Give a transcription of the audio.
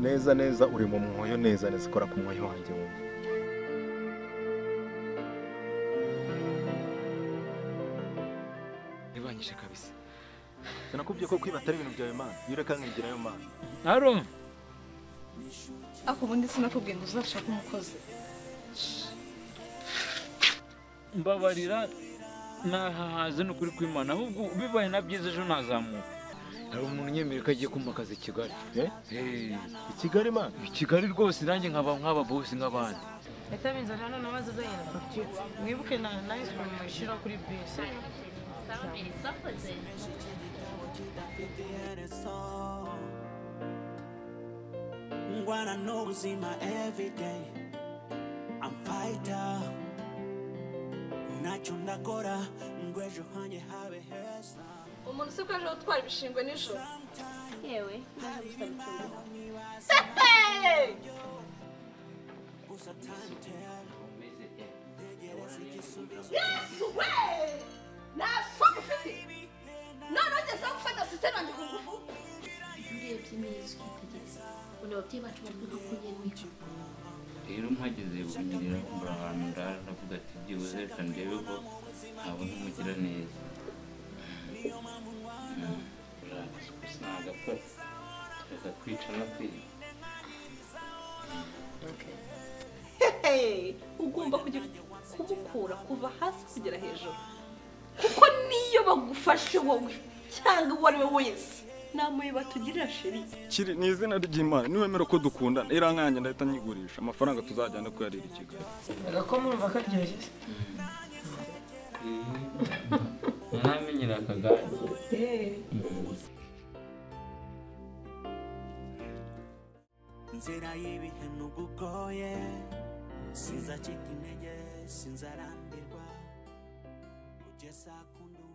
Neza neza uri mu mwoyo neza neza kora ku mwoyo wanjye wumva. Nibanyishe kabisa. Sinakubwiye ko kwiba atari ibintu byawe mana. Iyo ureka nkigirayo mana. Aro. Ako ubundi sinakubwiye ngo uzashake umukozi. Mbabarira nahahaze n'ukuri kw'Imana ahubwo bibaye na byiza ejo nazamuka. Hari umuntu unyemerera ko agiye kumpa akazi i Kigali. I Kigali man? I Kigali rwose nanjye nkaba nk'aba boss nk'abandi. Ese binzanira none amazi azanye na fagitire. Mwibuke na ice cream muyishyira kuri bisi. Ngwana n'ubuzima everyday I'm fighter. Ntacyo ndakora ngo ejo hanjye habe heza. Umuntu si ko aje gutwara ibishingwe nijoro. Yewe naje gusaba icumbi. Yesu we! Nta soni ufite! None ugeze aho gufata sisiteme yanjye ku ngufu? Iyo urebye neza ukitegereza ubona ababyeyi bacu bari nka kunyereka. Rero mpageze bunyerera mbura ahantu ndara ndavuga ati byibuze reka ndebe ko ntabona umugira neza. Sinagapfa reka kwica no kwiba. Ugomba kugira kumukura kuva hasi kugera hejuru kuko niyo bagufashe wowe cyangwa uwo ari we wese nta batugirira sheri. Kiri ni izina ry'Imana niwemera ko dukundana irankanjye ndahita nyigurisha amafaranga tuzajyana kuyarira i Kigali. Ko murumva karyoshye. Namenyera akagare. Inzira y'ibihe ntugugoye sinzacika intege sinzarambirwa ugeza ku ndunduro.